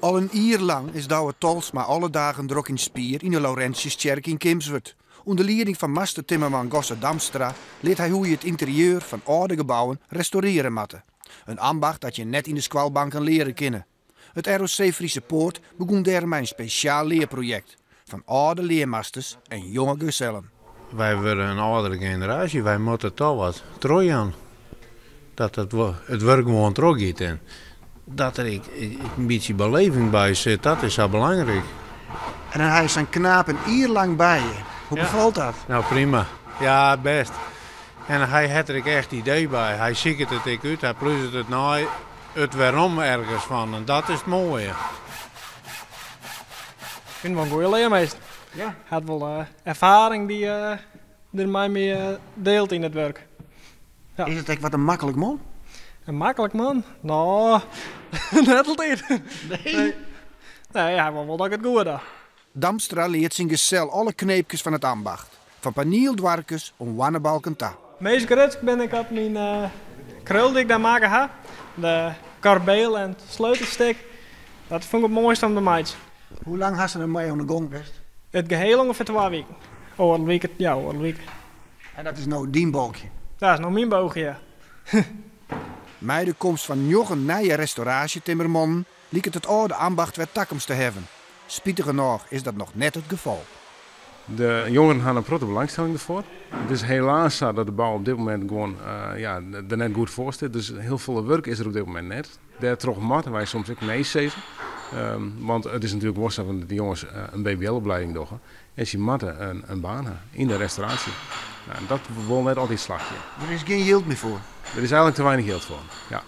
Al in jier lang is Douwe Tolsma alle dagen drok yn spier yn de Laurentiustsjerke yn Kimswert. Under lieding fan master timmerman Gosse Damstra leart hy hoe je it ynterieur fan âlde gebouwen restaurearje moatte. In ambacht dat je net yn de skoalbanken leare kinne. It ROC Friese Poort begûn dêrom mei in spesjaal learprojekt fan âlde learmasters en jonge gesellen. Wy wurde in âldere generaasje, wy moatte toch wat trochjaan. Dat it, it wurk gewoan trochgiet en dat der ek in bytsje beleving by sit, dat is sa belangryk. En dan ha je sa'n knaap in jier lang by je. Hoe befalt dat? Nou, prima. Ja, bêst. En hy hat der ek echt idee by. Hy siket it ek út, hy pluzet it nei it wêrom ergens fan. En dat is it moaie. Ik fyn it wol in goede learmeester. Hy hat wol erfaring dy't er mei my dielt yn it wurk. Ja. Is it ek wat in maklik man? In maklik man? No, net altyd. Nee? Nee, hy wol wol dat ik it goed doch. Damstra leart syn gesel alle kneepkes fan it ambacht, fan panieldoarkes oant hoannebalken ta. Meast grutsk bin ik op myn krul dy't ik dêr makke ha. De korbeel en sleutelstik. Dat fûn ik it moaiste om te meitsjen. Hoe lang hast der mei oan de gong west? It geheel ûngefear 2 wiken. Oardel wike, ja, oardel wike. En dat is no dyn balkje? Dat is no myn balkje, ja. Mei de komst fan njoggen nije restauraasjetimmermannen liket it âlde ambacht wer takomst te hawwen. Spitigernôch is dat noch net it gefal. De jongeren ha in protte belangstelling derfoar. It is helaas sa dat de bou op dit momint gewoan ja, der net goed foar stiet. Dus hiel folle wurk is der op dit momint net. Dêrtroch moatte wy soms ek nee sizze. Want it is natuerlik wol sa dat de jonges in BBL-opleiding dogge en sy moatte in baan ha yn de restauraasje. Nou, dat wol net altyd slagje. Der is gjin jild mear foar? Der is eigenlik te weinich jild foar, ja.